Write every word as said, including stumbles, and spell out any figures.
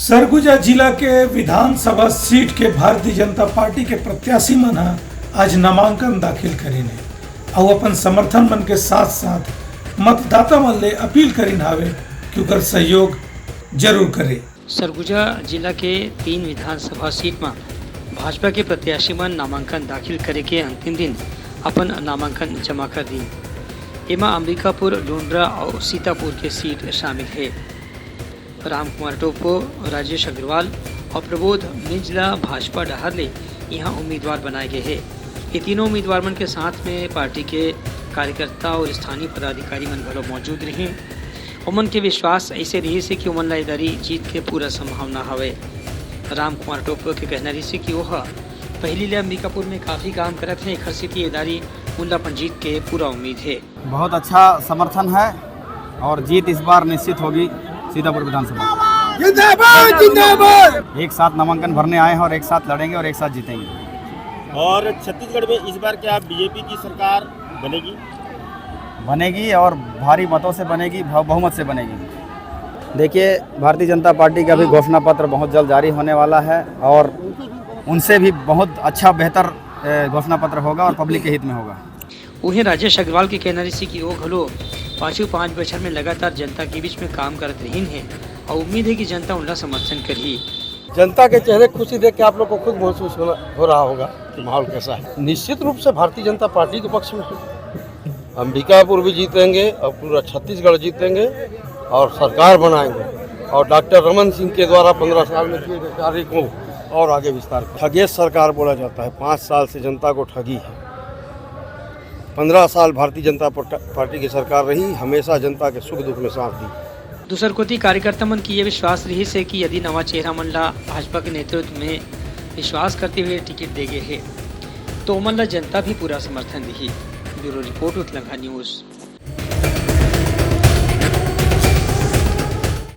सरगुजा जिला के विधानसभा सीट के भारतीय जनता पार्टी के प्रत्याशी मन ह आज नामांकन दाखिल करिन हे अउ अपन समर्थन मन के साथ-साथ मतदाता मन ले अपील करिन हावे कि ओकर सहयोग जरूर करे। सरगुजा जिला के तीन विधानसभा सीट म भाजपा के प्रत्याशी मन नामांकन दाखिल करे के अंतिम दिन अपन नामांकन जमा कर दीन। एमा अंबिकापुर, लुंड्रा अउ सीतापुर के सीट शामिल हे। रामकुमार टोप्पो राजेश अग्रवाल अउ प्रबोध मिंज ला भाजपा डहार ले इहां उम्मीदवार बनाए गे हे। ये तीनों उम्मीदवार मन के साथ में पार्टी के कार्यकर्ता अउ स्थानीय पदाधिकारी मन घलो मौजूद रिहिन। ओमन के विश्वास अइसे रिहिस हे कि ओमन ला ए दारी जीत के पूरा संभावना हवय। रामकुमार टोप्पो के कहना रिहिस हे कि ओह पहिली ले अंबिकापुर में काफी काम करत हे, एखर सेती ए दारी उन ला अपन जीत के पूरा उम्मीद हे। बहुत अच्छा समर्थन है और जीत इस बार निश्चित होगी सीतापुर विधानसभा। जिंदाबाद, जिंदाबाद। एक साथ नामांकन भरने आए हैं और एक साथ लड़ेंगे और एक साथ जीतेंगे। और छत्तीसगढ़ में इस बार क्या बीजेपी की सरकार बनेगी? बनेगी और भारी मतों से बनेगी, बहु-, बहुमत से बनेगी। देखिए, भारतीय जनता पार्टी का भी घोषणा पत्र बहुत जल्द जारी होने वाला है और उनसे भी बहुत अच्छा, बेहतर, ए, घोषणा पत्र होगा और पब्लिक के हित में होगा। उहें, राजेश अग्रवाल के कहना रिहिस कि वो घलो पाछू पांच बछर में लगातार जनता के बीच में काम करत रहिन हे अउ उम्मीद हे कि जनता उनला समर्थन करही। जनता के चेहरे की खुशी देख के आप लोग को खुद महसूस होना, हो रहा होगा कि माहौल कैसा है। निश्चित रूप से भारतीय जनता पार्टी के पक्ष में है। अंबिकापुर भी जीतेंगे और पूरा छत्तीसगढ़ जीतेंगे और सरकार बनाएंगे और डॉक्टर रमन सिंह के द्वारा पन्द्रह साल में किए गए कार्य को और आगे विस्तार कर। ठगेश सरकार बोला जाता है, पाँच साल से जनता को ठगी है। पन्द्रह साल भारतीय जनता पट-, पार्टी की सरकार रही, हमेशा जनता के सुख दुख में साथ दी। दूसर कोति, कार्यकर्ता मन के ये विश्वास रिहिस हे कि यदि नवा चेहरा मन ला भाजपा के नेतृत्व में विश्वास करते हुए टिकट दे गे हे, तो ओमन ला जनता भी पूरा समर्थन दिही। Bureau report, Utlangha news.